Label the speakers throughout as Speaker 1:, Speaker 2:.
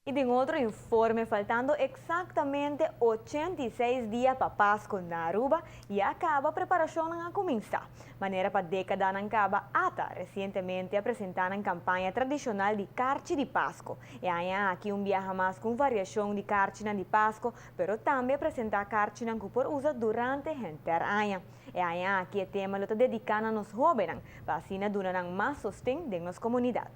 Speaker 1: Y den otro informe, faltando exactamente 86 dia pa Pasco na Aruba, ya caba preparacion a cuminsa. Manera pa decadanan caba, ATA recientemente a presenta e campaña tradicional di Carchi di Pasco. Y aki un biaha mas cu variacion di Carchi di Pasco, pero tambe a presenta Carchi cu por usa durante henter aña. Y aki e tema ta dedica na nos hobennan, pa asina duna mas sosten den nos comunidad.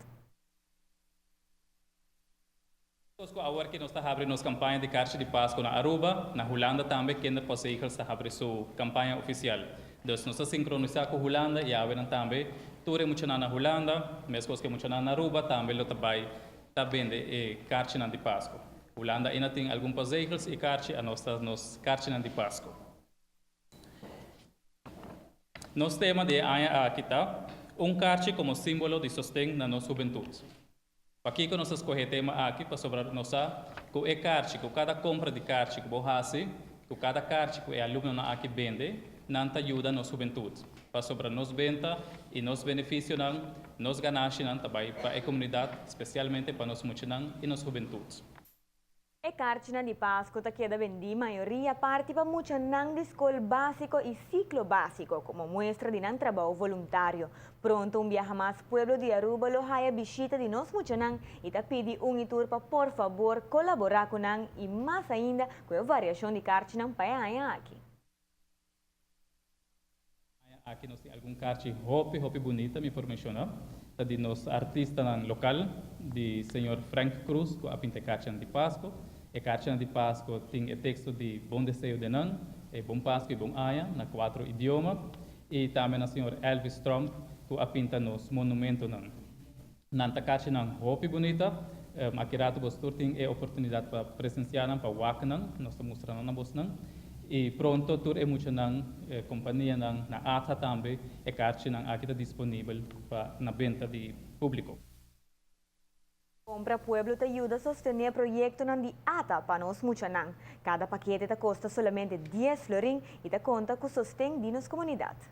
Speaker 2: Awor cu nos ta habri nos campaña di Carchi di Pasco na Aruba, na Hulanda tambe Kinderpostzegels ta habri su campaña oficial. Dus nos ta sincronisa cu Hulanda y awe tambe tur mucha na Hulanda, mescos cu mucha na Aruba, tambe lo tambe ta bende e Carchi di Pasco. Hulanda ainda tin algun postzegels y carchi, anos nos Carchi di Pasco. Nos tema di aña aki ta un carchi como simbolo di sosten na nos hubentud. Aki nos a scoge e tema aki pasobra nos cu e carchi, cu cada compra di carchi cu bo haci, cu cada carchi cu e alumno aki bende, nan ta yuda nos hubentud. Pasobra nos benta y nos beneficio nan, nos ganashi nan tambe pa e comunidad, especialmente pa nos muchanan y nos hubentud.
Speaker 1: E carchi di Pasco ta keda bendi mayoria parti pa muchanan di scol basico y ciclo basico, como muestra di nan trabou voluntario. Pronto un biaha mas pueblo di Aruba lo haya bishita di nos muchanan y ta pidi un y tur pa por fabor colabora cu nan y mas ainda cu e variacion di carchi pa aki.
Speaker 2: Aki nos tin algun carchi hopi hopi bunita, mi por menciona. Ta di nos artista local, di señor Frank Cruz, cu a pinta carchi di Pasco. E carchi di Pasco tin e texto di Bon Deseo di nan, e Bon Pasco y Bon Aña, na cuater idioma. Y tambe na señor Elvis Trump, cu a pinta nos monumento nan. Nan ta carchi nan hopi bunita, aki rato boso tin e oportunidad pa presencia nan, pa wak nan, nos ta mustrando na boso nan. Y pronto tur e muchanan compania nan na ATA tambe e carchi nan aki ta disponibel pa na benta di publico.
Speaker 1: Compra Pueblo ta yuda sostene proyecto di ATA pa nos muchanan. Cada pakete ta costa solamente 10 florin y ta conta cu sosten di nos comunidad.